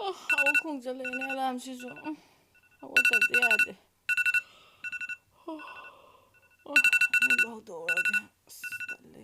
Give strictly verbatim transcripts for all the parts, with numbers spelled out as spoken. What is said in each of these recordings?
ꯑ, ꯑꯃꯨꯛ ꯈꯣꯡꯖꯜꯂꯛꯑꯦꯅꯦ ꯑꯦꯂꯥꯝꯁꯤꯁꯨ꯫ ꯎꯝ, ꯍꯧꯒꯠꯇꯕꯗꯤ ꯌꯥꯗꯦ꯫ ꯑ, ꯑ, ꯑꯩ ꯍꯧꯗꯣꯛꯎꯔꯒꯦ꯫ ꯑꯁ, ꯇꯜꯂꯦ꯫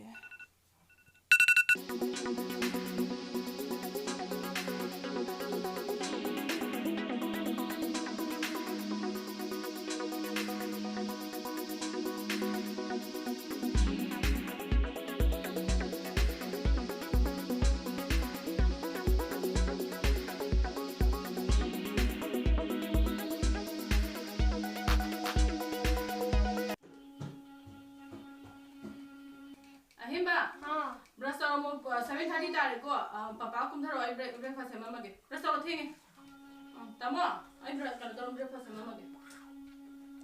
ꯑꯍꯦꯟꯕ, ꯍꯥ꯫ Brush ꯇꯧꯔꯝꯃꯣ, seven thirty ꯇꯥꯔꯦꯀꯣ꯫ ꯑ, ꯄꯄꯥ ꯀꯨꯝꯊꯔꯛꯑꯣ, ꯑꯩ break-, breakfast ꯁꯦꯝꯃꯝꯃꯒꯦ꯫ Brush ꯇꯧꯔꯣ, ꯊꯦꯡꯉꯦ꯫ ꯑ, ꯇꯥꯃꯣ, ꯑꯩ ꯕ꯭ꯔ-, ꯀꯩꯅꯣ ꯇꯧꯔꯣ, breakfast ꯁꯦꯝꯃꯝꯃꯒꯦ꯫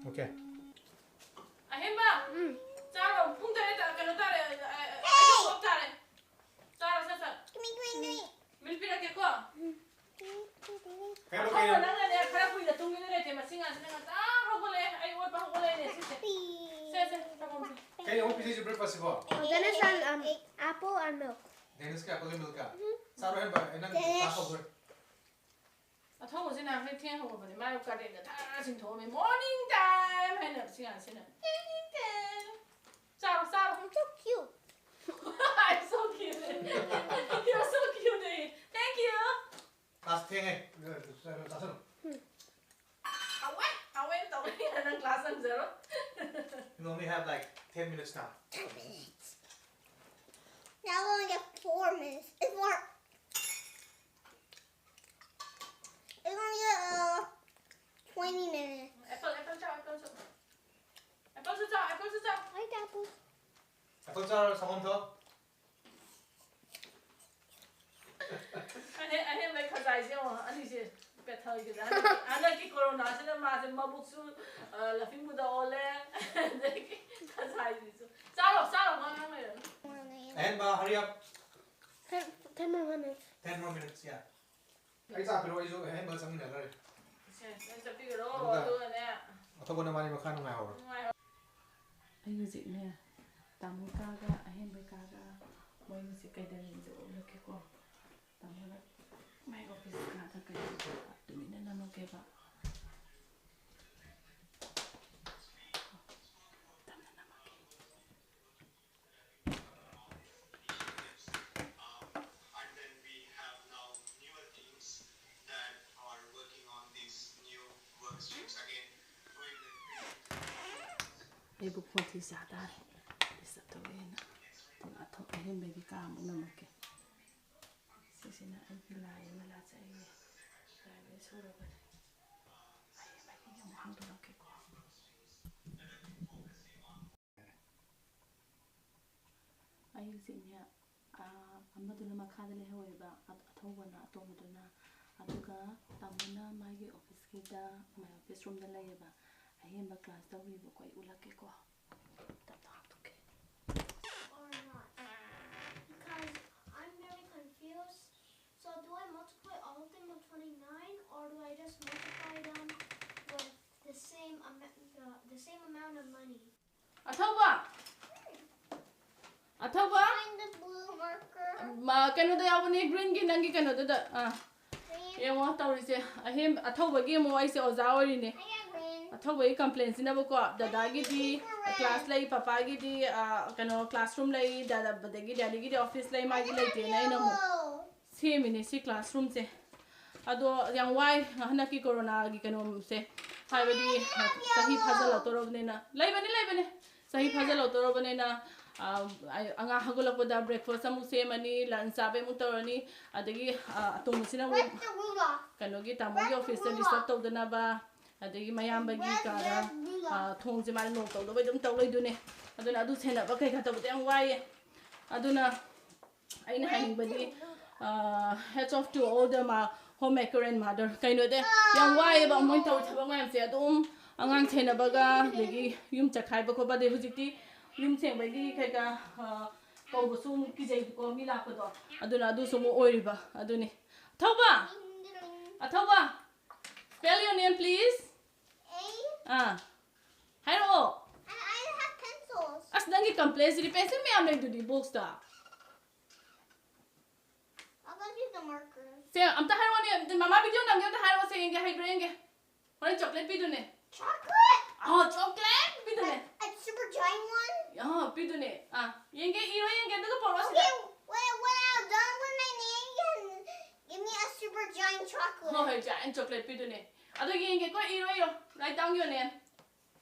Okay꯫ ꯑꯍꯦꯟꯕ! ꯎꯝ꯫ ꯆꯥꯔꯣ, ꯄꯨꯡ ꯇꯔꯦꯠ ꯇꯥ-, ꯀꯩꯅꯣ ꯇꯥꯔꯦ, ꯑ, ꯑ, ꯑ, ꯑꯩ ꯀꯣꯛ ꯇꯥꯔꯦ꯫ ꯆꯥꯔꯣ, ꯁꯠ ꯁꯠ꯫ ꯇꯨꯃꯤꯟ ꯇꯨꯃꯤꯟ ꯇꯨꯃꯤꯟ꯫ Milk ꯄꯤꯔꯛꯀꯦꯀꯣ꯫ ꯎꯝ꯫ ꯀꯩꯅꯣ, ꯑꯊꯧꯕ ꯀꯩꯅꯣ? ꯅꯪꯅꯅꯦ, ꯈꯔ ꯀꯨꯏꯅ ꯇꯨꯝꯒꯦꯗꯤ ꯂꯩꯇꯦ, ꯃꯁꯤ ꯉꯥꯁꯤꯅ ꯉꯟꯇꯥ ꯍꯧꯒꯠꯂꯛꯑꯦ, ꯑꯩ ꯑꯣꯠꯄ ꯍꯧꯒꯠꯂꯛꯑꯦꯅꯦ ꯁꯤꯁꯦ꯫ ꯁꯦ, ꯁꯦ, ꯆꯪꯉꯣ, ꯁꯦ꯫ ꯀꯩꯅꯣ ꯑꯃꯨꯛ ꯄꯤꯖꯩꯁꯦ breakfast ꯁꯤꯕꯣ? Then it's an, um, apple and milk. Dennis ꯀ apple ꯒ milk ꯀ? ꯎꯝ꯫ ꯆꯥꯔꯣ ꯍꯦꯟꯕ, ꯑꯩ ꯅꯪ Dennis꯫ Class ꯍꯧꯗꯣꯔꯦ꯫ ꯑꯊꯧꯕꯁꯦ ꯅꯍꯥꯟꯈꯩ ꯊꯦꯡ ꯍꯧꯒꯠꯄꯅꯦ, ꯃꯥ curtain ꯒ ꯊꯥꯔ ꯆꯤꯡꯊꯣꯛꯑꯝꯃꯦ, "Morning time" ꯍꯥꯏꯅ ꯁꯤ ꯉꯥꯡꯁꯤꯅ꯫ Morning time꯫ ꯆꯥꯔꯣ, ꯆꯥꯔꯣ꯫ I'm so cute꯫ I'm so cute꯫ You're so cute꯫ Thank you꯫ Class ꯊꯦꯡꯉꯦ꯫ ꯆꯥꯁꯜꯂꯨ꯫ ꯍꯥꯎꯋꯦ, ꯍꯥꯎꯋꯦ ꯇꯧꯔꯦ꯫ ꯅꯪ class ꯍꯟꯖꯔꯣ꯫ You only have, like, ten minutes now. Ten minutes. Now we only get four minutes. It's more. It's gonna get, uh, twenty minutes. Apple, apple ꯆꯥꯎ, apple ꯆꯥꯎ꯫ Apple ꯁꯨ ꯆꯥꯎ, apple ꯁꯨ ꯆꯥꯎ꯫ I like apples. Apple ꯆꯥꯔꯣ, ꯁꯪꯒꯣꯝ ꯊꯛꯑꯣ꯫ ꯑꯍꯦ-, ꯑꯍꯦꯟꯕꯩ ꯈꯖꯥꯏꯁꯦ ꯌꯦꯡꯉꯣ, ꯑꯅꯤꯁꯦ ꯄꯦꯊꯒꯤꯗ꯫ ꯍꯟꯗꯛꯀꯤ, ꯍꯟꯗꯛꯀꯤ coronaꯁꯤꯅ ꯃꯥꯁꯦ ꯃꯕꯨꯛꯁꯨ, ꯑ, ꯂꯐꯤꯡ ꯃꯨꯗ ꯑꯣꯜꯂꯦ, ꯑꯗꯒꯤ ꯈꯖꯥꯏꯁꯤꯁꯨ꯫ ꯆꯥꯔꯣ, ꯆꯥꯔꯣ, ꯋꯥ ꯉꯥꯡ ꯂꯩꯔꯅꯨ꯫ ꯑꯍꯦꯟꯕ, hurry up꯫ Ten, ten more minutes. Ten more minutes, yeah. ꯑꯩ ꯆꯥ ꯄꯤꯔꯛꯑꯣ, ꯑꯩꯁꯨ ꯑꯍꯦꯟꯕꯒ ꯆꯪꯃꯤꯟꯅꯈ꯭ꯔꯦ꯫ ꯁꯦ, ꯅꯪ ꯆꯠꯄꯤꯈ꯭ꯔꯣ, ꯑꯗꯨꯒ ꯑꯗꯨꯒꯅꯦ꯫ ꯑꯇꯣꯞꯄꯅ ꯃꯥꯅꯤ ꯃꯈꯥ ꯅꯨꯡꯉꯥꯏꯍꯧꯔꯣ꯫ ꯅꯨꯡꯉꯥꯏꯍꯧꯔꯣ꯫ ꯑꯩ ꯍꯧꯖꯤꯛꯅꯦ, ꯇꯥꯃꯣ ꯀꯥꯒ ꯑꯍꯦꯟꯕ ꯀꯥꯒ ꯃꯣꯏ ꯍꯧꯖꯤꯛ ꯀꯩꯗꯧꯔꯤꯕꯗꯣ ꯎꯠꯂꯛꯀꯦꯀꯣ꯫ ꯇꯥꯃꯣꯅ ꯃꯥꯏ office ꯀꯥꯗ ꯑꯩꯕꯨ ꯈꯣꯟꯊꯤ ꯆꯥ ꯇꯥꯔꯦ꯫ Disturb ꯇꯧꯔꯛꯑꯦꯅ꯫ ꯑꯗꯨꯅ ꯑꯊꯣꯛ ꯑꯍꯦꯟꯕꯒꯤ ꯀꯥ ꯑꯃꯨꯛ ꯅꯝꯃꯛꯀꯦ꯫ ꯁꯤꯁꯤꯅ ꯑꯩꯒꯤ ꯂꯥꯏ ꯑꯃ ꯂꯥꯠꯆꯩꯌꯦ꯫ ꯂꯥꯏ ꯂꯣꯏ ꯁꯨꯔꯕꯅꯦ꯫ ꯑꯍꯦꯟꯕꯒꯤ ꯑꯃꯨꯛ ꯍꯥꯡꯗꯣꯔꯛꯀꯦꯀꯣ꯫ ꯑꯩ ꯍꯧꯖꯤꯛꯅꯦ, ꯑꯥ, ꯑꯃꯗꯨꯅ ꯃꯈꯥꯗ ꯂꯩꯍꯧꯋꯦꯕ, ꯑ-, ꯑꯊꯧꯕꯅ, ꯑꯇꯣꯝꯕꯗꯨꯅ꯫ ꯑꯗꯨꯒ ꯇꯥꯃꯣꯅ ꯃꯥꯒꯤ ꯑꯣꯐꯤꯁꯀꯤꯗ, my office roomꯗ ꯂꯩꯌꯦꯕ꯫ ꯑꯍꯦꯟꯕ class ꯇꯧꯔꯤꯕꯀꯣ, ꯑꯩ ꯎꯠꯂꯛꯀꯦꯀꯣ꯫ ꯇꯞꯅ ꯍꯥꯡꯗꯣꯛꯀꯦ꯫ Or not? Because I'm very confused. So do I multiply all of them with twenty-nine, or do I just multiply them with the same amount, the, the same amount of money? ꯑꯊꯧꯕ! ꯑꯊꯧꯕ! Find the blue marker. ꯃꯥ, ꯀꯩꯅꯣꯗ ꯌꯥꯎꯕꯅꯦ, greenꯒꯤ ꯅꯪꯒꯤ ꯀꯩꯅꯣꯗꯨꯗ꯫ ꯑꯥ꯫ Green. ꯌꯦꯡꯉꯣ ꯇꯧꯔꯤꯁꯦ꯫ ꯑꯍꯦꯟ-, ꯑꯊꯧꯕꯒꯤ ꯑꯃꯨꯛ ꯑꯩꯁꯦ ꯑꯣꯖꯥ ꯑꯣꯏꯔꯤꯅꯦ꯫ I got green. ꯑꯊꯧꯕꯒꯤ complainꯁꯤꯅꯕꯀꯣ, ꯗꯗꯥꯒꯤꯗꯤ ꯀꯩꯅꯣ class ꯂꯩ, ꯄꯄꯥꯒꯤꯗꯤ, ꯑꯥ, ꯀꯩꯅꯣ classroom ꯂꯩ, ꯗꯗꯥ-, ꯑꯗꯒꯤ ꯗꯦꯗꯤꯒꯤꯗꯤ office ꯂꯩ, ꯃꯥꯒꯤ ꯂꯩꯇꯦꯅ ꯑꯩꯅ ꯑꯃꯨꯛ ꯌꯦꯜꯂꯣ꯫ ꯁꯦꯝꯃꯤꯅꯦ ꯁꯤ classroomꯁꯦ꯫ ꯑꯗꯣ ꯌꯥꯝ ꯋꯥꯏ ꯍꯟꯗꯛꯀꯤ coronaꯒꯤ ꯀꯩꯅꯣꯁꯦ, ꯍꯥꯏꯕꯗꯤ ꯆꯍꯤ ꯐꯥꯖꯤꯜꯂꯛꯇꯣꯔꯕꯅꯤꯅ꯫ ꯂꯩꯕꯅꯤ, ꯂꯩꯕꯅꯤ꯫ ꯆꯍꯤ ꯐꯥꯖꯤꯜꯂꯛꯇꯣꯔꯕꯅꯤꯅ, ꯑꯥ, ꯑꯩ ꯑꯉꯥꯡ ꯍꯧꯒꯠꯂꯛꯄꯗ breakfast ꯑꯃꯨꯛ ꯁꯦꯝꯃꯅꯤ, lunch ꯆꯥꯕꯩ ꯑꯃꯨꯛ ꯇꯧꯔꯅꯤ, ꯑꯗꯒꯤ, ꯑꯥ, ꯑꯇꯣꯝꯕꯁꯤꯅ ꯑꯃꯨꯛ Where's the ruler? ꯀꯩꯅꯣꯒꯤ ꯇꯥꯃꯣꯒꯤ Where's the officeꯇ ruler? Disturb ꯇꯧꯗꯅꯕ, ꯑꯗꯒꯤ ꯃꯌꯥꯝꯕꯒꯤ Where's ꯀꯥꯗ, the ruler? ꯑꯥ, ꯊꯣꯡꯁꯦ ꯃꯥꯅ lock ꯇꯧꯗꯕꯩ ꯑꯗꯨꯝ ꯇꯧ ꯂꯩꯗꯨꯅꯦ꯫ ꯑꯗꯨꯅ ꯑꯗꯨ ꯁꯦꯟꯅꯕ ꯀꯩꯀꯥ ꯇꯧꯕꯗ ꯌꯥꯝ ꯋꯥꯏꯌꯦ꯫ ꯑꯗꯨꯅ ꯑꯩꯅ ꯍꯥꯏꯅꯤꯡꯕꯗꯤ, ꯑꯥ, hats off to all the ma-, homemaker and mother. ꯀꯩꯅꯣꯗꯤ ꯌꯥꯝ ꯋꯥꯏꯌꯦꯕ ꯃꯣꯏꯅ ꯇꯧꯔꯤ ꯊꯕꯛ ꯃꯌꯥꯝꯁꯦ꯫ ꯑꯗꯨꯝ ꯑꯉꯥꯡ ꯁꯦꯟꯅꯕꯒ, ꯑꯗꯒꯤ ꯌꯨꯝ ꯆꯠꯈꯥꯏꯕ ꯈꯣꯠꯄ, ꯑꯗꯩ ꯍꯧꯖꯤꯛꯇꯤ ꯌꯨꯝ ꯁꯦꯡꯕꯒꯤ ꯀꯩꯀꯥ, ꯑꯥ, ꯀꯧꯕꯁꯨ ꯑꯃꯨꯛ ꯀꯤꯖꯩꯕꯀꯣ, ꯃꯤ ꯂꯥꯛꯄꯗꯣ꯫ ꯑꯗꯨꯅ ꯑꯗꯨꯁꯨ ꯑꯃꯨꯛ ꯑꯣꯏꯔꯤꯕ꯫ ꯑꯗꯨꯅꯤ꯫ ꯑꯊꯧꯕ! ꯑꯊꯧꯕ! Spell your name, please. ꯑꯥ꯫ ꯍꯥꯏꯔꯛꯑꯣ꯫ I, I have pencils. ꯑꯁ, ꯅꯪꯒꯤ complainꯁꯤꯗꯤ pencil ꯃꯌꯥꯝ ꯂꯩꯗꯨꯗꯤ boxꯇ꯫ I'll go use the marker. ꯁꯦ, ꯑꯝꯇ ꯍꯥꯏꯔꯛꯑꯣꯅꯦ꯫ ꯑꯝꯇ ꯃꯃꯥ video ꯅꯝꯒꯦ, ꯑꯝꯇ ꯍꯥꯏꯔꯛꯑꯣ ꯁꯦ, ꯌꯦꯡꯒꯦ, ꯍꯩꯕ꯭ꯔꯥ ꯌꯦꯡꯒꯦ꯫ ꯍꯣꯔꯦꯟ chocolate ꯄꯤꯗꯨꯅꯦ꯫ Chocolate? Ah, chocolate ꯄꯤꯗꯨꯅꯦ꯫ A, a super giant one? ꯑꯥ, ꯄꯤꯗꯨꯅꯦ꯫ ꯑꯥ, ꯌꯦꯡꯒꯦ, ꯏꯔꯣ ꯌꯦꯡꯒꯦ, ꯑꯗꯨꯒ ꯄꯣꯔꯛꯑꯣ ꯁꯤꯗ꯫ Okay, when, when I'm done with my name, you can give me a super giant chocolate. ꯍꯣꯏ, ꯍꯣꯏ, giant chocolate ꯄꯤꯗꯨꯅꯦ꯫ ꯑꯗꯣ ꯌꯦꯡꯒꯦꯀꯣ, ꯏꯔꯣ, ꯏꯔꯣ꯫ Write down your name.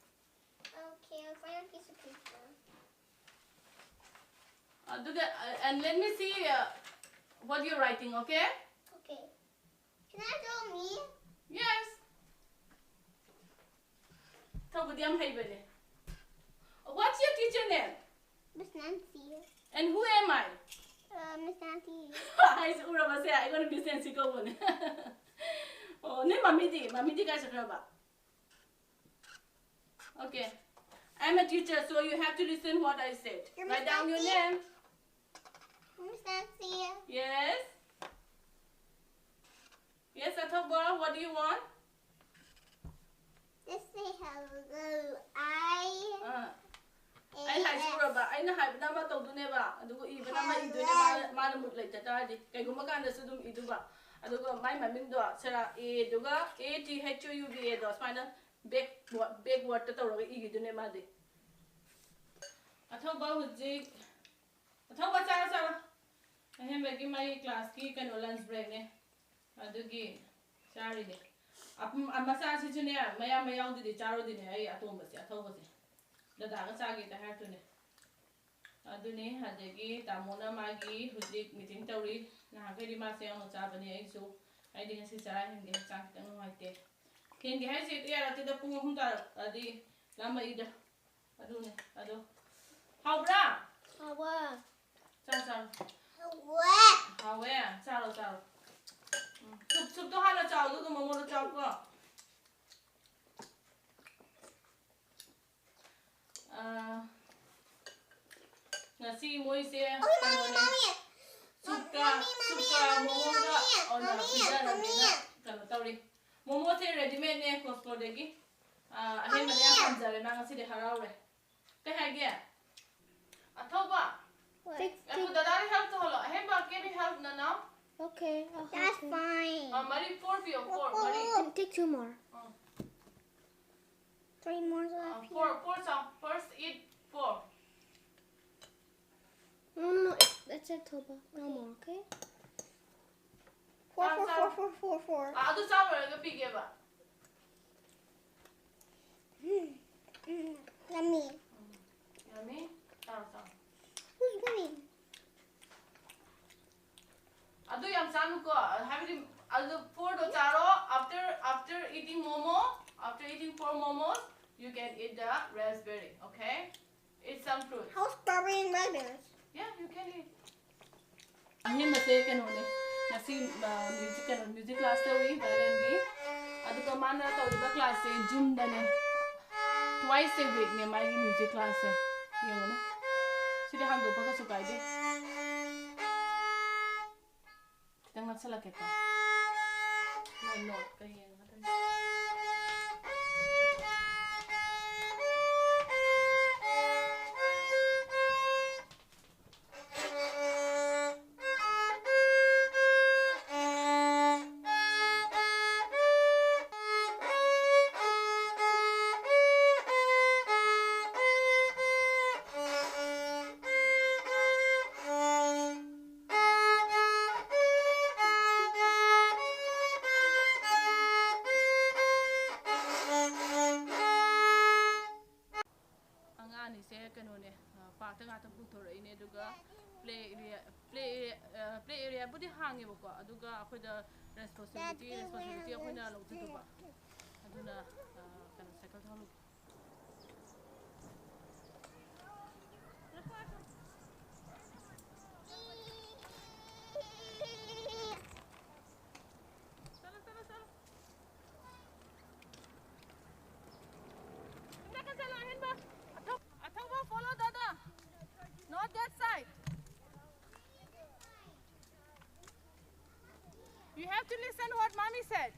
Okay, I'll find ꯑꯗꯨꯒ, uh, and let me see, uh, what you're writing, okay? Okay. Can I draw me? Yes. ꯊꯧꯕꯗꯤ ꯌꯥꯝ ꯍꯩꯕꯅꯦ꯫ What's your teacher name? Miss Nancy. And who am I? Uh, Miss Nancy. ꯑꯩꯁꯦ ꯎꯔꯕꯁꯦ ꯑꯩꯉꯣꯟꯗ Miss Nancy ꯀꯧꯕꯅꯦ꯫ ꯑꯣ, ꯅꯣꯏ ꯃꯃꯤꯗꯤ? ꯃꯃꯤꯗꯤ ꯀꯥꯏ ꯆꯠꯈ꯭ꯔꯕ? Okay. I'm a teacher, so you have to listen what I said. You're Write Miss down your Nancy? Name. Miss Nancy. Yes. Yes, Athoba, what do you want? Just say hello. I. Ah, A ꯑꯩ S. ꯍꯥꯏꯁꯤꯔꯕ? ꯑꯩꯅ ꯍꯥꯏꯕꯅ ꯑꯃ ꯇꯧꯗꯣꯏꯅꯦꯕ, ꯑꯗꯨꯒ ꯏꯕꯅ ꯑꯃ ꯏꯗꯣꯏꯅꯦ, ꯃꯥꯅ, ꯃꯥꯅ ꯃꯨꯠ ꯂꯩꯇ ꯇꯥꯔꯗꯤ꯫ ꯀꯩꯒꯨꯝꯕ ꯀꯥꯟꯗꯁꯨ ꯑꯗꯨꯝ ꯏꯗꯨꯕ꯫ ꯑꯗꯨꯒ ꯃꯥꯏ ꯃꯃꯤꯡꯗꯣ ꯁꯦꯔꯥ, A ꯗꯨꯒ A T H O U B A ꯗꯣ ꯁꯨꯃꯥꯏꯅ back, backwardꯇ ꯇꯧꯔꯒ ꯏꯈꯤꯗꯣꯏꯅꯦ ꯃꯥꯗꯤ꯫ ꯑꯊꯧꯕ ꯍꯧꯖꯤꯛ, ꯑꯊꯧꯕ ꯆꯥꯔꯣ, ꯆꯥꯔꯣ꯫ ꯑꯍꯦꯟꯕꯒꯤ ꯃꯥꯒꯤ classꯀꯤ ꯀꯩꯅꯣ lunch breakꯅꯦ꯫ ꯑꯗꯨꯒꯤ ꯆꯥꯔꯤꯅꯦ꯫ ꯑꯄꯨꯝ-, ꯑ, ꯃꯆꯥꯁꯤꯁꯨꯅꯦ, ꯃꯌꯥꯝ ꯃꯌꯥꯎꯗꯨꯗꯤ ꯆꯥꯔꯨꯗꯤꯅꯦ, ꯑꯩ ꯑꯇꯣꯝꯕꯁꯦ, ꯑꯊꯧꯕꯁꯦ꯫ ꯗꯗꯥꯒ ꯆꯥꯒꯦꯗ ꯍꯥꯏꯔꯛꯇꯨꯅꯦ꯫ ꯑꯗꯨꯅꯦ, ꯑꯗꯒꯤ ꯇꯥꯃꯣꯅ ꯃꯥꯒꯤ ꯍꯧꯖꯤꯛ meeting ꯇꯧꯔꯤ꯫ ꯅꯍꯥꯟꯈꯩꯗꯤ ꯃꯥꯁꯦ ꯌꯥꯎꯅ ꯆꯥꯕꯅꯦ, ꯑꯩꯁꯨ꯫ ꯑꯩꯗꯤ ꯉꯁꯤ ꯆꯔꯥ ꯍꯦꯟꯒꯦ, ꯍꯛꯆꯥꯡ ꯈꯤꯇꯪ ꯅꯨꯡꯉꯥꯏꯇꯦ꯫ ꯍꯦꯟꯒꯦ ꯍꯥꯏꯁꯦ ꯍꯦꯛꯇ ꯌꯥꯔꯛꯇꯦꯗ, ꯄꯨꯡ ꯑꯍꯨꯝ ꯇꯥꯔꯛꯑꯗꯤ ꯂꯥꯝꯃꯛꯏꯗ꯫ ꯑꯗꯨꯅꯦ, ꯑꯗꯣ꯫ ꯍꯥꯎꯕ꯭ꯔꯥ? ꯍꯥꯎꯕ꯫ ꯆꯥꯔꯣ, ꯆꯥꯔꯣ꯫ ꯍꯥꯎꯕ꯫ ꯍꯥꯎꯋꯦ? ꯆꯥꯔꯣ, ꯆꯥꯔꯣ꯫ ꯎꯝ, ꯁꯨꯞ, ꯁꯨꯞꯇꯣ ꯍꯥꯟꯅ ꯆꯥꯎ, ꯑꯗꯨꯒ ꯃꯣꯃꯣꯗꯣ ꯆꯥꯎꯀꯣ꯫ ꯑꯥ, ꯉꯁꯤ ꯃꯣꯏꯁꯦ ꯃꯃꯤ, ꯃꯃꯤ, ꯀꯩꯅꯣꯅꯦ꯫ ꯃꯃꯤ꯫ ꯁꯨꯞꯀ, ꯃꯃꯤ, ꯃꯃꯤ, ꯁꯨꯞꯀ ꯃꯃꯤ, ꯃꯣꯃꯣꯒ ꯃꯃꯤ, ꯑꯣꯏꯅ ꯃꯃꯤ, ꯄꯤꯖꯔꯒꯦꯅ ꯃꯃꯤ꯫ ꯀꯩꯅꯣ ꯇꯧꯔꯤ꯫ ꯃꯣꯃꯣꯁꯦ readymadeꯅꯦ, Costcoꯗꯒꯤ꯫ ꯑꯥ, ꯑꯍꯦꯟꯕꯗ ꯌꯥꯝ ꯄꯥꯝꯖꯔꯦ ꯃꯥ, ꯉꯁꯤꯗꯤ ꯍꯔꯥꯎꯔꯦ꯫ ꯀꯩ ꯍꯥꯏꯒꯦ? ꯑꯊꯧꯕ, Take, ꯉꯥꯏꯈꯣ, ꯗꯗꯥꯗ help ꯇꯧꯍꯜꯂꯣ꯫ ꯑꯍꯦꯟꯕ, can you help Nana? Okay, I'll help him. Fine. ꯑꯥ, ꯃꯔꯤ four ꯄꯤꯌꯣ, four, ꯃꯔꯤ꯫ Can take two more. Ah. Three more ah, left four, here. four ꯆꯥꯎ, first eat four. No, no, no, it's, it's a Toba. No more, okay? Four, Stop, four, stop. four, four, four, four. ꯑꯥ, ꯑꯗꯨ ꯆꯥ ꯂꯣꯏꯔꯒ ꯄꯤꯒꯦꯕ꯫ Mm, mm, yummy. Yummy? ꯆꯥꯔꯣ, ꯆꯥꯔꯣ꯫ Who's winning? ꯑꯗꯨ ꯌꯥꯝ ꯆꯥꯅꯨꯀꯣ, ꯍꯥꯏꯕꯗꯤ ꯑꯗꯨ fourꯗꯣ ꯆꯥꯔꯣ. After, after eating momo, after eating four momos, you can eat the raspberry, okay? Eat some fruits. How strawberry and raspberries? Yeah, you can eat. ꯑꯍꯦꯟꯕꯁꯦ ꯀꯩꯅꯣꯅꯦ, ꯉꯁꯤ music, ꯀꯩꯅꯣ, ꯃ꯭ꯌꯨꯖꯤꯛ ꯀ꯭ꯂꯥꯁ ꯇꯧꯔꯤ ꯚꯥꯏꯂꯦꯟꯒꯤ. ꯑꯗꯨꯒ ꯃꯥꯅ ꯇꯧꯔꯤꯕ ꯀ꯭ꯂꯥꯁꯁꯦ ꯖꯨꯝꯗꯅꯦ, twice a weekꯅꯦ ꯃꯥꯒꯤ ꯃ꯭ꯌꯨꯖꯤꯛ ꯀ꯭ꯂꯥꯁꯁꯦ. ꯌꯦꯡꯉꯨꯅꯦ, ꯁꯤꯗꯤ ꯍꯥꯡꯗꯣꯛꯄ ꯀꯩꯁꯨ ꯀꯥꯏꯗꯦ. ꯈꯤꯇꯪ ꯅꯛꯁꯜꯂꯛꯀꯦꯀꯣ. ꯃꯥꯏ ꯅꯣꯠꯀ ꯌꯦꯡꯉꯒ. ꯑꯉꯥꯡ ꯑꯅꯤꯁꯦ ꯀꯩꯅꯣꯅꯦ, ꯑ, ꯄꯥꯔꯛꯇ ꯉꯥꯛꯇ ꯄꯨꯊꯣꯔꯛꯏꯅꯦ, ꯑꯗꯨꯒ ꯄ꯭ꯂꯦ ꯑꯦꯔꯤꯌꯥ, ꯄ꯭ꯂꯦ ꯑꯦꯔꯤꯌꯥ, ꯑ, ꯄ꯭ꯂꯦ ꯑꯦꯔꯤꯌꯥꯕꯨꯗꯤ ꯍꯥꯡꯉꯦꯕꯀꯣ, ꯑꯗꯨꯒ ꯑꯩꯈꯣꯏꯗ ꯔꯦꯁꯄꯣꯟꯁꯤꯕꯤꯂꯤꯇꯤ, ꯔꯦꯁꯄꯣꯟꯁꯤꯕꯤꯂꯤꯇꯤ ꯑꯩꯈꯣꯏꯅ ꯂꯧꯖꯗꯕ, ꯑꯗꯨꯅ, ꯑ, ꯀꯩꯅꯣ, ꯁꯥꯏꯀꯜ ꯊꯧꯍꯜꯂꯨ. ꯆꯠꯂꯣ, ꯆꯠꯂꯣ, ꯆꯠꯂꯣ. ꯅꯥꯀꯟ ꯆꯠꯂꯣ, ꯑꯍꯦꯟꯕ. ꯑꯊꯧ-, ꯑꯊꯧꯕ, follow ꯗꯥꯗꯥ. Not that side. You have to listen what mommy said.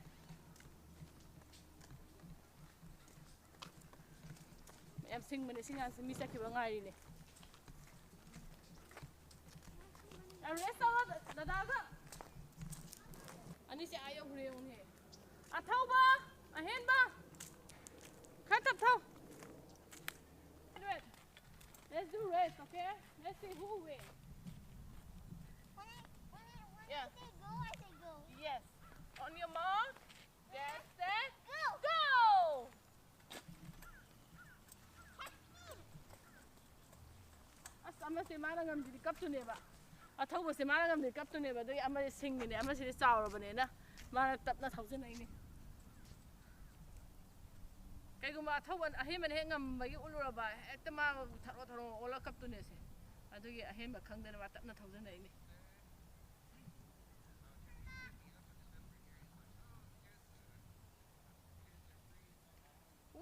ꯌꯥꯝ ꯁꯤꯡꯕꯅꯦ ꯁꯤ ꯉꯥꯡꯁꯦ, ꯃꯤ ꯆꯠꯈꯤꯕ ꯉꯥꯏꯔꯤꯅꯦ꯫ ꯌꯥꯝ rest ꯇꯧꯔꯣ, ꯗ-, ꯗꯗꯥꯒ꯫ ꯑꯅꯤꯁꯦ ꯑꯥ ꯌꯧꯈ꯭ꯔꯦ ꯌꯦꯡꯉꯨꯅꯦ꯫ ꯑꯊꯧꯕ, ꯑꯍꯦꯟꯕ꯫ ꯈꯔ ꯇꯞ ꯊꯧ꯫ Wait, wait. Let's do race, okay? Let's see who wins. When I, when I, when I say go, I say go. Yes. On your mark, get set, go! ꯑꯁ, ꯑꯃꯁꯦ ꯃꯥꯅ ꯉꯝꯗ꯭ꯔꯗꯤ ꯀꯞꯇꯣꯏꯅꯦꯕ꯫ ꯑꯊꯧꯕꯁꯦ ꯃꯥꯅ ꯉꯝꯗꯤ ꯀꯞꯇꯣꯏꯅꯦꯕ, ꯑꯗꯨꯒꯤ ꯑꯃꯗꯤ ꯁꯤꯡꯉꯤꯅꯦ, ꯑꯃꯁꯤꯗꯤ ꯆꯥꯎꯔꯕꯅꯤꯅ ꯃꯥꯅ ꯇꯞꯅ ꯊꯧꯖꯤꯟꯅꯩꯅꯦ꯫ ꯀꯩꯒꯨꯝꯕ ꯑꯊꯧꯕ ꯑꯍꯦꯟꯕꯅ ꯍꯦꯛ ꯉꯝꯕꯒꯤ ꯎꯠꯂꯨꯔꯕ ꯍꯦꯛꯇ ꯃꯥ ꯊꯔꯣ ꯊꯔꯣ ꯑꯣꯜꯂ ꯀꯞꯇꯣꯏꯅꯦꯁꯦ꯫ ꯑꯗꯨꯒꯤ ꯑꯍꯦꯟꯕ ꯈꯪꯗꯅ ꯃꯥ ꯇꯞꯅ ꯊꯧꯖꯤꯟꯅꯩꯅꯦ꯫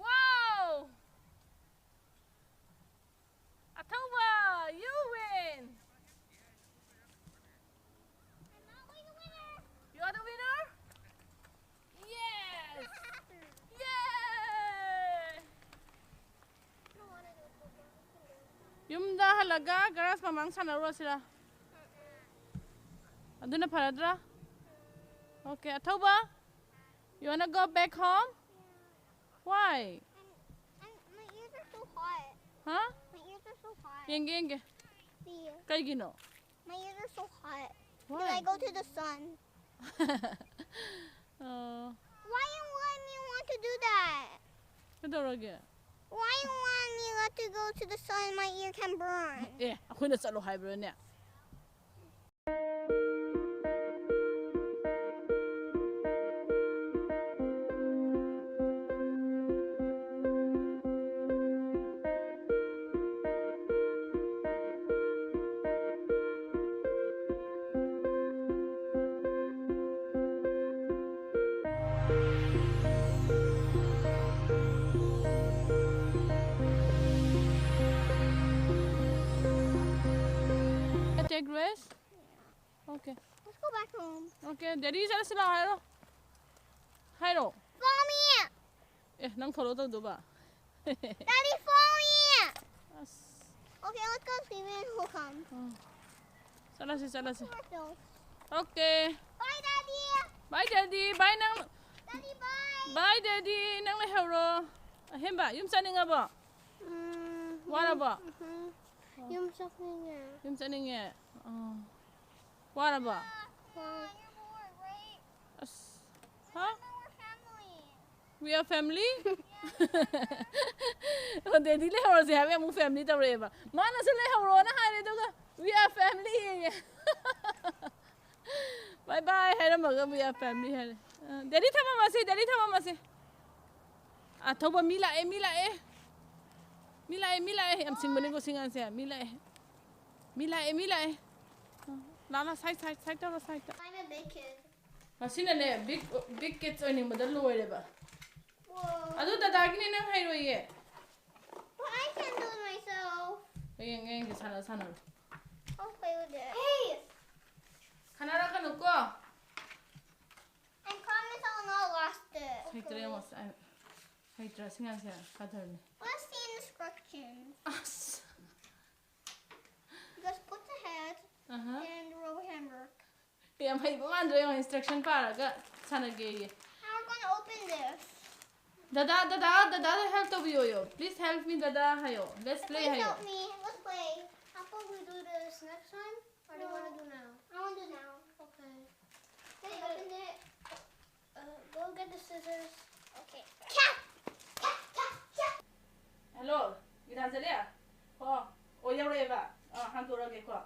Wow! Atova, you win! You are the winner? Yes! Yay! ꯌꯨꯝꯗ ꯍꯜꯂꯒ ꯒꯔꯥꯖ ꯃꯃꯥꯡ ꯁꯥꯟꯅꯔꯨꯔꯁꯤꯔꯥ? ꯑꯗꯨꯅ ꯐꯔꯗ꯭ꯔꯥ? Okay, Atova, you wanna go back home? Why? And, and my ears are so hot. Huh? My ears are so hot. ꯌꯦꯡꯒꯦ, ꯌꯦꯡꯒꯦ. See. ꯀꯩꯒꯤꯅꯣ? My ears are so hot. Why? Because I go to the sun. Oh. Why you want me want to do that? ꯀꯩꯗꯧꯔꯒꯦ? Why you want me want to go to the sun? My ear can burn. ꯑꯦ, ꯑꯩꯈꯣꯏꯅ ꯆꯠꯂꯣ ꯍꯥꯏꯕ꯭ꯔꯣꯅꯦ? Take rest. Okay. Let's go back home. Okay, daddy ꯆꯠꯂꯁꯤ ꯂꯥꯛꯑꯣ ꯍꯥꯏꯔꯣ꯫ ꯍꯥꯏꯔꯣ꯫ Follow me. ꯑꯦ, ꯅꯪ follow ꯇꯧꯗꯧꯕ? Daddy, follow me. ꯑꯁ꯫ Okay, let's go see when who comes. ꯎꯝ꯫ ꯆꯠꯂꯁꯤ, ꯆꯠꯂꯁꯤ꯫ Let's go. Okay. Bye, Daddy. Bye, daddy. Bye, ꯅꯪ꯫ Daddy, bye. Bye, daddy. ꯅꯪ ꯂꯩꯍꯧꯔꯣ꯫ ꯑꯍꯦꯟꯕ, ꯌꯨꯝ ꯆꯠꯅꯤꯡꯉꯕꯣ? ꯎꯝ, ꯋꯥꯔꯕꯣ? ꯎꯝ, ꯌꯨꯝ ꯆꯠꯅꯤꯡꯉꯦ꯫ ꯌꯨꯝ ꯆꯠꯅꯤꯡꯉꯦ? ꯑꯣ꯫ ꯋꯥꯔꯕꯣ? ꯍꯣꯏ꯫ ꯑꯁ꯫ ꯍꯥ? We are family? ꯑꯣ, daddy ꯂꯩꯍꯧꯔꯁꯦ ꯍꯥꯏꯕ ꯑꯃꯨꯛ family ꯇꯧꯔꯛꯑꯦꯕ꯫ ꯃꯥꯅꯁꯨ ꯂꯩꯍꯧꯔꯣꯅ ꯍꯥꯏꯔꯦ, ꯑꯗꯨꯒ We are family. Bye bye ꯍꯥꯏꯔꯝꯃꯒ we are family ꯍꯥꯏꯔꯦ꯫ ꯑ, ꯗꯦꯗꯤ ꯊꯝꯃꯝꯃꯁꯤ, ꯗꯦꯗꯤ ꯊꯝꯃꯝꯃꯁꯤ꯫ ꯑ, ꯊꯧꯕ ꯃꯤ ꯂꯥꯛꯑꯦ, ꯃꯤ ꯂꯥꯛꯑꯦ꯫ ꯃꯤ ꯂꯥꯛꯑꯦ, ꯃꯤ ꯂꯥꯛꯑꯦ꯫ ꯌꯥꯝ ꯁꯤꯡꯕꯅꯤꯀꯣ ꯁꯤ ꯑꯉꯥꯡꯁꯦ꯫ ꯃꯤ ꯂꯥꯛꯑꯦ꯫ ꯃꯤ ꯂꯥꯛꯑꯦ, ꯃꯤ ꯂꯥꯛꯑꯦ꯫ ꯑ, ꯂꯥ, ꯂꯥ, side, side, side ꯇꯧꯔꯣ, side ꯇ꯫ I'm a big kid. ꯉꯁꯤꯅꯅꯦ, big, big kids ꯑꯣꯏꯅꯤꯡꯕꯗ ꯂꯣꯏꯔꯦꯕ꯫ Whoa. ꯑꯗꯨ ꯗꯗꯥꯒꯤꯅꯦ, ꯅꯪ ꯍꯩꯔꯣꯏꯌꯦ꯫ Well, I can do it myself. ꯍꯌꯦꯡ, ꯍꯌꯦꯡꯗꯤ ꯁꯥꯟꯅ, ꯁꯥꯟꯅꯔꯣ꯫ I'll play with it. Hey! ꯈꯟꯅꯔꯛꯀꯅꯨꯀꯣ꯫ I promise I'll not lost it. ꯍꯩꯇ꯭ꯔꯦ ꯌꯦꯡꯉꯣ, ꯑꯩ ꯍꯩꯇ꯭ꯔꯥ ꯁꯤ ꯉꯥꯡꯁꯦ? ꯀꯗꯔꯅꯦ꯫ Let's see instructions. ꯑꯁ꯫ Just put the head ah. And roll handwork. ꯌꯥꯝ ꯍꯩꯕ ꯃꯥꯟꯗ꯭ꯔꯣ? ꯌꯦꯡꯉꯣ, instruction ꯄꯥꯔꯒ ꯁꯥꯟꯅꯒꯦꯌꯦ꯫ How are we gonna open this? ꯗꯗꯥ, ꯗꯗꯥ, ꯗꯗꯥꯗ help ꯇꯧꯕꯤꯌꯣꯌꯣ꯫ Please help me, ꯗꯗꯥ ꯍꯥꯏꯌꯣ꯫ Let's play Please ꯍꯥꯏꯌꯣ꯫ Help me. Let's play. How about we do this next time? Or do you wanna do now? I wanna do now. Okay. Hey, open it. Uh, go get the scissors. Okay. Hello, Gitanjali? ꯍꯣ, ꯑꯣ, ꯌꯧꯔꯛꯑꯦꯕ꯫ ꯑꯥ, ꯍꯥꯡꯗꯣꯔꯛꯑꯒꯦꯀꯣ꯫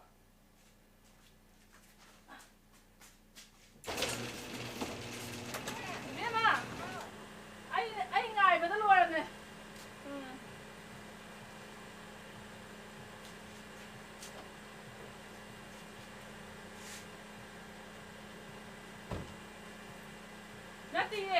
ꯏꯕꯦꯝꯃ, ꯑꯩ, ꯑꯩ ꯉꯥꯏꯕꯗ ꯂꯣꯏꯔꯝꯃꯦ꯫ ꯎꯝ꯫ ꯅꯠꯇꯤꯌꯦ,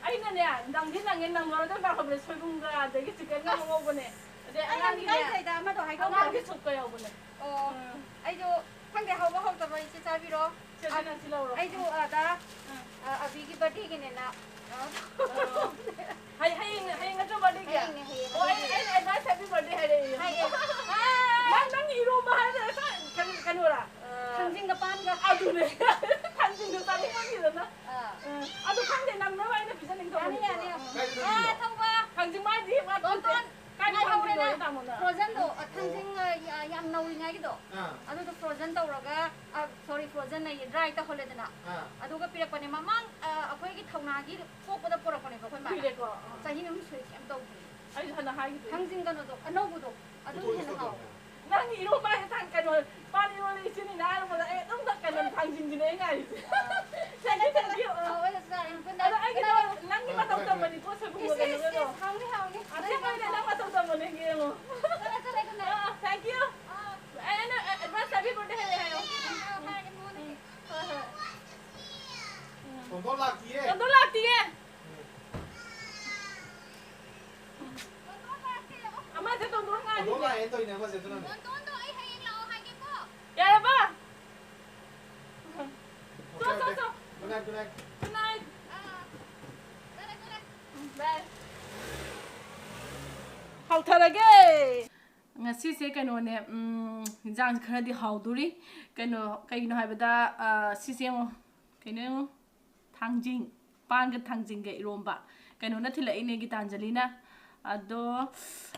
ꯑꯩꯅꯅꯦ, ꯅꯪꯗꯤ ꯅꯪꯉꯦ, ꯅꯪꯉꯔꯣꯏꯗꯕ ꯃꯥꯜꯂꯕꯅꯦ, ꯁꯣꯏꯕꯨꯝꯒ ꯑꯗꯒꯤ ꯆꯤꯛꯀꯟꯒ ꯑꯃ ꯉꯧꯕꯅꯦ꯫ ꯑꯗꯩ ꯑꯩ ꯌꯥꯝ ꯑꯉꯥꯡꯒꯤꯅꯦ, ꯏꯀꯥꯏꯖꯩꯗ, ꯑꯃꯗꯣ ꯍꯥꯏꯗꯣꯛꯈ꯭ꯔꯦ꯫ ꯑꯉꯥꯡꯒꯤ ꯁꯨꯞꯀ ꯌꯥꯎꯕꯅꯦ꯫ ꯑꯣ, ꯎꯝ꯫ ꯑꯩꯁꯨ ꯈꯪꯗꯦ, ꯍꯧꯕ ꯍꯧꯗꯕ ꯏꯆꯦ ꯆꯥꯕꯤꯔꯣ꯫ ꯁꯦ, ꯁꯦ, ꯑ, ꯅꯪ ꯁꯤ ꯂꯧꯔꯣ꯫ ꯑꯩꯁꯨ, ꯑ, ꯗꯥ, ꯎꯝ꯫ ꯑ, ꯑꯕꯤꯒꯤ birthdayꯒꯤꯅꯦꯅ, ꯑ, ꯑꯣ꯫ ꯍꯌꯦꯡ, ꯍꯌꯦꯡ ꯅꯠꯇ꯭ꯔꯣ birthdayꯒꯤ? ꯍꯌꯦꯡꯅꯦ, ꯍꯌꯦꯡ꯫ ꯑꯣ, ꯑꯩ, ꯑꯩ advance happy birthday ꯍꯥꯏꯔꯛꯏ꯫ ꯍꯥꯏꯌꯦ꯫ ꯅꯪ, ꯅꯪ ꯏꯔꯣꯝꯕ ꯍꯥꯏꯔꯒ ꯀꯩꯅꯣ, ꯀꯩꯅꯣꯔꯥ? ꯑ, ꯊꯥꯡꯖꯤꯡꯒ ꯄꯥꯟꯒ꯫ ꯑꯗꯨꯅꯦ꯫ ꯊꯥꯡꯖꯤꯡꯗꯣ ꯆꯥꯅꯤꯡꯃꯟꯈꯤꯗꯅ꯫ ꯑꯥ꯫ ꯎꯝ꯫ ꯑꯗꯨ ꯈꯪꯗꯦ, ꯅꯪꯅꯕ ꯑꯩꯅ ꯄꯤꯖꯅꯤꯡꯗꯕꯅꯤꯀꯣ꯫ ꯌꯥꯅꯤ, ꯌꯥꯅꯤ꯫ ꯎꯝ꯫ ꯀꯥꯏꯗ ꯑꯥ, ꯆꯠꯂꯤꯅꯣ? ꯊꯧꯕ꯫ ꯊꯥꯡꯖꯤꯡ ꯃꯥꯗꯤ ꯃꯥ ꯇꯣꯟꯇꯣꯟ꯫ ꯀꯥꯏꯗ ꯉꯥꯏꯍꯧꯔꯦꯅ꯫ ꯊꯝꯃꯤꯅꯣ, ꯇꯥꯃꯣꯅ? Frozenꯗꯣ, ꯑꯣ꯫ ꯊꯥꯡꯖꯤꯡ, ꯑ, ꯌꯥ-, ꯌꯥꯝ ꯅꯧꯔꯤꯉꯩꯒꯤꯗꯣ꯫ ꯑꯥ꯫ ꯑꯗꯨꯗꯣ frozen ꯇꯧꯔꯒ, ꯑ, sorry, frozen ꯑꯌꯦ, dry ꯇꯧꯍꯜꯂꯦꯗꯅ꯫ ꯑꯥ꯫ ꯑꯗꯨꯒ ꯄꯤꯔꯛꯄꯅꯦ꯫ ꯃꯃꯥꯡ, ꯑ, ꯑꯩꯈꯣꯏꯒꯤ ꯊꯧꯅꯥꯒꯤ ꯄꯣꯛꯄꯗ ꯄꯨꯔꯛꯄꯅꯦꯕ ꯑꯩꯈꯣꯏ ꯃꯥꯅ꯫ ꯀꯨꯏꯔꯦꯀꯣ꯫ ꯑꯥ꯫ ꯆꯍꯤ ꯑꯍꯨꯝ ꯁꯨꯔꯦ ꯀꯩꯝ ꯇꯧꯗ꯭ꯔꯤ꯫ ꯑꯩꯁꯨ ꯍꯥꯟꯅ ꯍꯥꯏꯈꯤꯗꯣꯏꯅꯦ꯫ ꯊꯥꯡꯖꯤꯡ ꯀꯩꯅꯣꯗꯣ, ꯑꯅꯧꯕꯗꯣ, ꯑꯗꯨꯅ ꯄꯨꯊꯣꯛꯑꯁꯤ ꯍꯦꯟꯅ ꯍꯥꯎꯋꯦ꯫ ꯀꯩꯗꯧꯔꯒꯦ? ꯅꯪꯒꯤ ꯏꯔꯣꯝꯕ ꯍꯥꯏꯁꯦ ꯊꯥꯡ-, ꯀꯩꯅꯣ, ꯄꯥꯟ ꯏꯔꯣꯜꯂꯤ ꯏꯆꯤꯟ ꯏꯅꯥꯎ ꯍꯥꯏꯔꯛꯄꯗ ꯑꯩ ꯑꯗꯨꯝ ꯀꯩꯅꯣ ꯊꯥꯡꯖꯤꯡꯁꯤꯅꯦ ꯑꯩ ꯉꯥꯏꯔꯤꯁꯦ꯫ Thank you, thank you. ꯑꯗꯣ ꯑꯩꯒꯤꯗꯣ ꯅꯪꯒꯤ ꯃꯇꯧ ꯇꯝꯕꯅꯤꯀꯣ, ꯁꯣꯏꯕꯨꯝꯒ ꯀꯩꯅꯣꯒꯗꯣ꯫ ꯑꯁꯦꯡꯕꯩꯅꯦ, ꯅꯪ ꯃꯇꯧ ꯇꯝꯕꯅꯦ, ꯌꯦꯡꯉꯣ꯫ ꯑꯥ, thank you. ꯑꯩ, ꯑꯩꯅ advance happy birthday ꯍꯥꯏꯔꯛꯑꯦ ꯍꯥꯏꯌꯣ꯫ ꯍꯣꯏ, ꯍꯣꯏ꯫ ꯇꯣꯟꯗꯣꯟ ꯂꯥꯛꯇꯤꯌꯦ꯫ ꯇꯣꯟꯗꯣꯟ ꯂꯥꯛꯇꯤꯌꯦ꯫ ꯑꯃꯁꯦ ꯇꯣꯟꯗꯣꯟ ꯉꯥꯏꯔꯤꯅꯦ꯫ ꯇꯣꯟꯗꯣꯟ ꯂꯥꯛꯑꯦ ꯇꯧꯔꯤꯅꯦ ꯑꯃꯁꯦ, ꯑꯗꯨꯅꯅꯦ꯫ ꯇꯣꯟꯗꯣꯟꯗꯣ ꯑꯩ ꯍꯌꯦꯡ ꯂꯥꯛꯑꯣ ꯍꯥꯏꯒꯦꯀꯣ꯫ ꯌꯥꯔꯕ? ꯆꯣ, ꯆꯣ, ꯆꯣ꯫ Good night, good night. Good night. Bye. ꯍꯧꯊꯔꯒꯦ꯫ ꯉꯁꯤꯁꯦ ꯀꯩꯅꯣꯅꯦ, ꯎꯝ, ꯏꯟꯖꯥꯡꯁꯦ ꯈꯔꯗꯤ ꯍꯥꯎꯗꯣꯔꯤ꯫ ꯀꯩꯅꯣ, ꯀꯩꯒꯤꯅꯣ ꯍꯥꯏꯕꯗ, ꯑ, ꯁꯤꯁꯦ ꯌꯦꯡꯉꯣ꯫ ꯀꯩꯅꯣ ꯌꯦꯡꯉꯣ꯫ ꯊꯥꯡꯖꯤꯡ, ꯄꯥꯟꯒ ꯊꯥꯡꯖꯤꯡꯒ ꯏꯔꯣꯝꯕ꯫ ꯀꯩꯅꯣꯅ ꯊꯤꯜꯂꯛꯏꯅꯦ, ꯒꯤꯇꯥꯟꯖꯂꯤꯅ꯫ ꯑꯗꯣ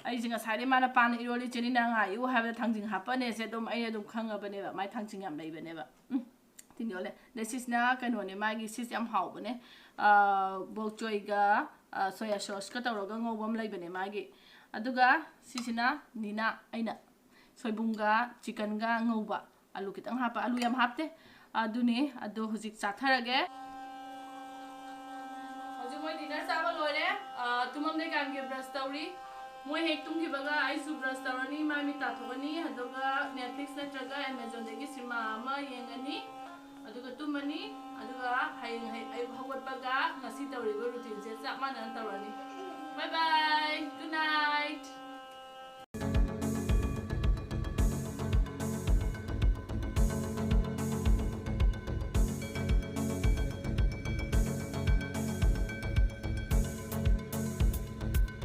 ꯑꯩꯁꯦ ꯉꯁꯥꯏꯗꯩ ꯃꯥꯅ ꯄꯥꯟ ꯏꯔꯣꯜꯂꯤ ꯆꯦꯅꯤꯅ ꯉꯥꯏꯌꯨ ꯍꯥꯏꯕꯗ ꯊꯥꯡꯖꯤꯡ ꯍꯥꯞꯄꯅꯦꯁꯦ ꯑꯗꯨꯝ ꯑꯩ ꯑꯗꯨꯝ ꯈꯪꯉꯕꯅꯦꯕ, ꯃꯥꯏ ꯊꯥꯡꯖꯤꯡ ꯌꯥꯝ ꯂꯩꯕꯅꯦꯕ꯫ ꯎꯝ, ꯇꯤꯟ ꯌꯣꯠꯂꯦ꯫ ꯑꯗꯩ ꯁꯤꯁꯤꯅ ꯀꯩꯅꯣꯅꯦ, ꯃꯥꯒꯤ ꯁꯤꯁꯦ ꯌꯥꯝ ꯍꯥꯎꯕꯅꯦ꯫ ꯑꯥ, ꯕꯣꯛ ꯆꯣꯏꯒ, ꯑꯥ, ꯁꯣꯌꯥ ꯁꯣꯁꯀ ꯇꯧꯔꯒ ꯉꯧꯕ ꯑꯃ ꯂꯩꯕꯅꯦ ꯃꯥꯒꯤ꯫ ꯑꯗꯨꯒ ꯁꯤꯁꯤꯅ ꯅꯤꯅꯥ, ꯑꯩꯅ ꯁꯣꯏꯕꯨꯝꯒ ꯆꯤꯀꯟꯒ ꯉꯧꯕ꯫ ꯑꯂꯨ ꯈꯤꯇꯪ ꯍꯥꯞꯄ, ꯑꯂꯨ ꯌꯥꯝ ꯍꯥꯞꯇꯦ꯫ ꯑꯗꯨꯅꯤ, ꯑꯗꯣ ꯍꯧꯖꯤꯛ ꯆꯥꯊꯔꯒꯦ꯫ ꯍꯧꯖꯤꯛ ꯃꯣꯏ dinner ꯆꯥꯕ ꯂꯣꯏꯔꯦ꯫ ꯑ, ꯇꯨꯝꯃꯝꯗꯥꯏ ꯀꯥꯟꯒꯤ brush ꯇꯧꯔꯤ꯫ ꯃꯣꯏ ꯍꯦꯛ ꯇꯨꯝꯈꯤꯕꯒ ꯑꯩꯁꯨ brush ꯇꯧꯔꯅꯤ, ꯃꯥꯏ ꯃꯤꯠ ꯇꯥꯊꯣꯛꯑꯅꯤ, ꯑꯗꯨꯒ Netflix ꯅꯠꯇ꯭ꯔꯒ Amazonꯗꯒꯤ cinema ꯑꯃ ꯌꯦꯡꯉꯅꯤ, ꯑꯗꯨꯒ ꯇꯨꯝꯃꯅꯤ, ꯑꯗꯨꯒ ꯍꯌꯦꯡ ꯍꯩ-, ꯑꯌꯨꯛ ꯍꯧꯒꯠꯄꯒ ꯉꯁꯤ ꯇꯧꯔꯤꯕ routineꯁꯦ ꯆꯞ ꯃꯥꯟꯅꯅ ꯇꯧꯔꯅꯤ꯫